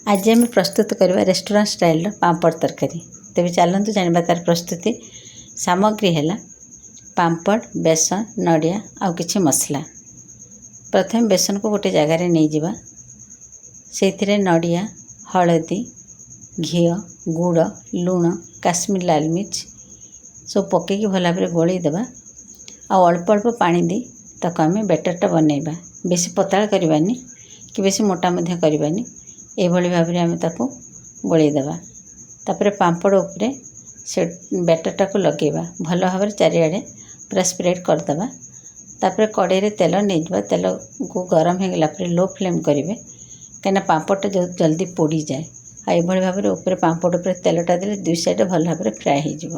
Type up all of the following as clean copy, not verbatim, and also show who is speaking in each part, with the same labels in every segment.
Speaker 1: ଆଜି ଆମେ ପ୍ରସ୍ତୁତ କରିବା ରେଷ୍ଟୁରାଣ୍ଟ ଷ୍ଟାଇଲର ପାମ୍ପଡ଼ ତରକାରୀ। ତେବେ ଚାଲନ୍ତୁ ଜାଣିବା ତାର ପ୍ରସ୍ତୁତି। ସାମଗ୍ରୀ ହେଲା ପାମ୍ପଡ଼, ବେସନ, ନଡ଼ିଆ ଆଉ କିଛି ମସଲା। ପ୍ରଥମେ ବେସନକୁ ଗୋଟେ ଜାଗାରେ ନେଇଯିବା। ସେଇଥିରେ ନଡ଼ିଆ, ହଳଦୀ, ଘିଅ, ଗୁଡ଼, ଲୁଣ, କାଶ୍ମୀର ଲାଲ ମିର୍ଚ ସବୁ ପକାଇକି ଭଲ ଭାବରେ ଗୋଳେଇ ଦେବା। ଆଉ ଅଳ୍ପ ଅଳ୍ପ ପାଣି ଦେଇ ତାକୁ ଆମେ ବ୍ୟାଟରଟା ବନେଇବା। ବେଶୀ ପତଳା କରିବାନି କି ବେଶୀ ମୋଟା ମଧ୍ୟ କରିବାନି। ଏଇଭଳି ଭାବରେ ଆମେ ତାକୁ ଗୋଳେଇ ଦେବା। ତାପରେ ପାମ୍ପଡ଼ ଉପରେ ସେ ବ୍ୟାଟରଟାକୁ ଲଗାଇବା। ଭଲ ଭାବରେ ଚାରିଆଡ଼େ ପୁରା ସ୍ପ୍ରେଡ଼ କରିଦେବା। ତାପରେ କଡ଼େଇରେ ତେଲ ନେଇଯିବା। ତେଲକୁ ଗରମ ହେଇଗଲା ପରେ ଲୋ ଫ୍ଲେମ୍ କରିବେ, କାହିଁକିନା ପାମ୍ପଡ଼ଟା ଜଲ୍ଦି ପୋଡ଼ିଯାଏ। ଆଉ ଏଇଭଳି ଭାବରେ ଉପରେ ପାମ୍ପଡ଼ ଉପରେ ତେଲଟା ଦେଲେ ଦୁଇ ସାଇଡ଼୍ ଭଲ ଭାବରେ ଫ୍ରାଏ ହେଇଯିବ।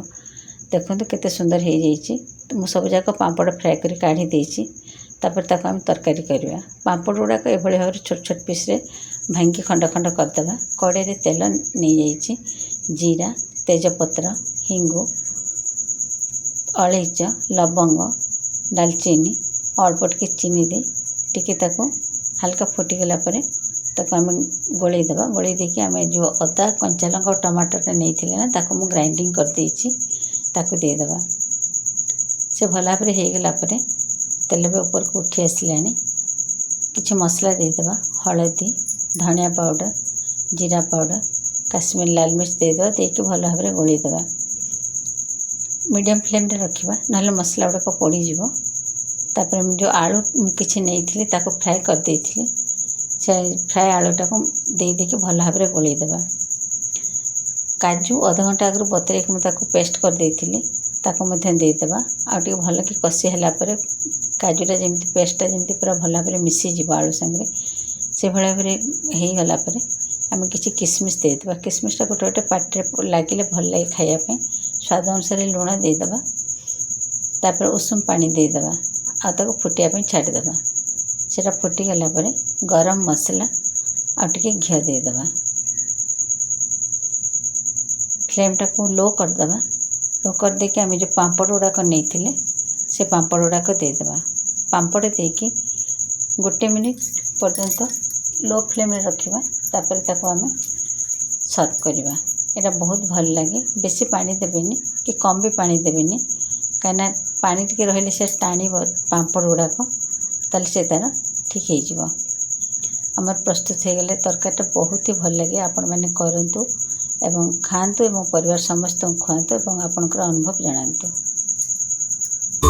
Speaker 1: ଦେଖନ୍ତୁ କେତେ ସୁନ୍ଦର ହେଇଯାଇଛି। ମୁଁ ସବୁଯାକ ପାମ୍ପଡ଼ ଫ୍ରାଏ କରି କାଢ଼ି ଦେଇଛି। ତାପରେ ତାକୁ ଆମେ ତରକାରୀ କରିବା। ପାମ୍ପଡ଼ ଗୁଡ଼ାକ ଏଭଳି ଭାବରେ ଛୋଟ ଛୋଟ ପିସ୍ରେ ଭାଙ୍ଗି ଖଣ୍ଡ ଖଣ୍ଡ କରିଦେବା। କଡ଼େଇରେ ତେଲ ନେଇଯାଇଛି। ଜିରା, ତେଜପତ୍ର, ହିଙ୍ଗୁ, ଅଳେଇଚ, ଲବଙ୍ଗ, ଡାଲଚିନି, ଅଳ୍ପ ଟିକେ ଚିନି ଦେଇ ଟିକେ ତାକୁ ହାଲକା ଫୁଟିଗଲା ପରେ ତାକୁ ଆମେ ଗୋଳେଇ ଦେବା। ଗୋଳେଇ ଦେଇକି ଆମେ ଯେଉଁ ଅଦା, କଞ୍ଚା ଲଙ୍କା ଓ ଟମାଟୋଟା ନେଇଥିଲେ ନା, ତାକୁ ମୁଁ ଗ୍ରାଇଣ୍ଡିଙ୍ଗ କରିଦେଇଛି, ତାକୁ ଦେଇଦେବା। ସେ ଭଲ ଭାବରେ ହେଇଗଲା ପରେ, ତେଲ ବି ଉପରକୁ ଉଠି ଆସିଲାଣି, କିଛି ମସଲା ଦେଇଦେବା। ହଳଦୀ, ଧନିଆ ପାଉଡ଼ର, ଜିରା ପାଉଡ଼ର, କାଶ୍ମୀର ଲାଲ ମିର୍ଚ ଦେଇଦେବା। ଦେଇକି ଭଲ ଭାବରେ ଗୋଳେଇ ଦେବା। ମିଡ଼ିୟମ୍ ଫ୍ଲେମ୍ରେ ରଖିବା, ନହେଲେ ମସଲା ଗୁଡ଼ାକ ପୋଡ଼ିଯିବ। ତାପରେ ମୁଁ ଯେଉଁ ଆଳୁ କିଛି ନେଇଥିଲି, ତାକୁ ଫ୍ରାଏ କରିଦେଇଥିଲି, ସେ ଫ୍ରାଏ ଆଳୁଟାକୁ ଦେଇ ଦେଇକି ଭଲ ଭାବରେ ଗୋଳେଇ ଦେବା। କାଜୁ ଅଧଘଣ୍ଟା ଆଗରୁ ବତୁରେଇକି ମୁଁ ତାକୁ ପେଷ୍ଟ କରିଦେଇଥିଲି, ତାକୁ ମଧ୍ୟ ଦେଇଦେବା। ଆଉ ଟିକେ ଭଲକି କଷି ହେଲା ପରେ, କାଜୁଟା ଯେମିତି, ପେଷ୍ଟଟା ଯେମିତି ପୁରା ଭଲ ଭାବରେ ମିଶିଯିବ ଆଳୁ ସାଙ୍ଗରେ, ସେଭଳି ଭାବରେ ହେଇଗଲା ପରେ ଆମେ କିଛି କିସମିସ୍ ଦେଇଦେବା। କିସମିସଟା ଗୋଟେ ଗୋଟେ ପାଟିରେ ଲାଗିଲେ ଭଲ ଲାଗେ ଖାଇବା ପାଇଁ। ସ୍ୱାଦ ଅନୁସାରେ ଲୁଣ ଦେଇଦେବା। ତାପରେ ଉଷୁମ ପାଣି ଦେଇଦେବା ଆଉ ତାକୁ ଫୁଟିବା ପାଇଁ ଛାଡ଼ିଦେବା। ସେଇଟା ଫୁଟିଗଲା ପରେ ଗରମ ମସଲା ଆଉ ଟିକେ ଘିଅ ଦେଇଦେବା। ଫ୍ଲେମ୍ଟାକୁ ଲୋ କରିଦେବା। ଲୋ କରିଦେଇକି ଆମେ ଯେଉଁ ପାମ୍ପଡ଼ ଗୁଡ଼ାକ ନେଇଥିଲେ, ସେ ପାମ୍ପଡ଼ ଗୁଡ଼ାକ ଦେଇଦେବା। ପାମ୍ପଡ଼ ଦେଇକି ଗୋଟେ ମିନିଟ୍ ପର୍ଯ୍ୟନ୍ତ ଲୋ ଫ୍ଲେମ୍ରେ ରଖିବା। ତାପରେ ତାକୁ ଆମେ ସର୍ଭ କରିବା। ଏଇଟା ବହୁତ ଭଲ ଲାଗେ। ବେଶୀ ପାଣି ଦେବେନି କି କମ୍ ବି ପାଣି ଦେବେନି, କାହିଁକିନା ପାଣି ଟିକେ ରହିଲେ ସେ ଟାଣିବ ପାମ୍ପଡ଼ ଗୁଡ଼ାକ। ତାହେଲେ ସେ ତା'ର ଠିକ୍ ହେଇଯିବ। ଆମର ପ୍ରସ୍ତୁତ ହେଇଗଲେ ତରକାରୀଟା। ବହୁତ ହି ଭଲ ଲାଗେ। ଆପଣମାନେ କରନ୍ତୁ ଏବଂ ଖାଆନ୍ତୁ ଏବଂ ପରିବାର ସମସ୍ତଙ୍କୁ ଖୁଆନ୍ତୁ ଏବଂ ଆପଣଙ୍କର ଅନୁଭବ ଜଣାନ୍ତୁ।